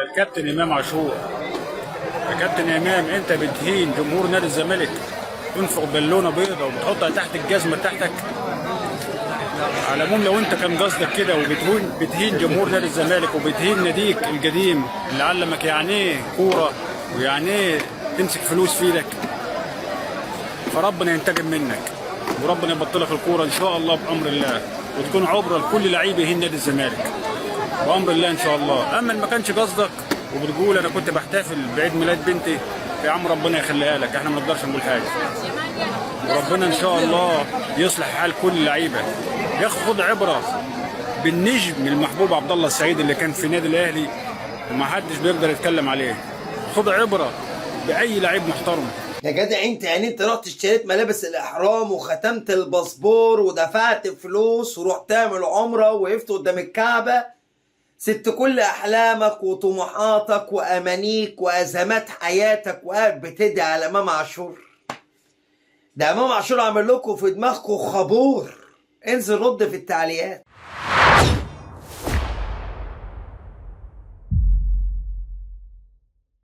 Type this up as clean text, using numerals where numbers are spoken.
الكابتن امام عاشور، يا كابتن امام، انت بتهين جمهور نادي الزمالك، تنفخ بالونه بيضة وبتحطها تحت الجزمة بتاعتك. على العموم لو انت كان قصدك كده وبتهين جمهور نادي الزمالك وبتهين ناديك القديم اللي علمك يعني ايه كورة ويعني ايه تمسك فلوس في ايدك، فربنا ينتقم منك وربنا يبطلك الكورة ان شاء الله بامر الله، وتكون عبره لكل لعيب يهين نادي الزمالك بامر الله ان شاء الله. اما ان ما كانش قصدك وبتقول انا كنت بحتفل بعيد ميلاد بنتي، يا عم ربنا يخليها لك، احنا ما نقدرش نقول حاجة. وربنا ان شاء الله يصلح حال كل اللعيبة. ياخد عبره بالنجم المحبوب عبد الله السعيد اللي كان في نادي الاهلي وما حدش بيقدر يتكلم عليه. خد عبره باي لعيب محترم. يا جدع انت، يعني انت رحت اشتريت ملابس الاحرام وختمت الباسبور ودفعت فلوس ورحت تعمل عمره ووقفت قدام الكعبة، سبت كل احلامك وطموحاتك وامانيك وازمات حياتك وقاعد بتدعي على امام عاشور؟ ده امام عاشور عامل لكم في دماغكم خابور. انزل رد في التعليقات.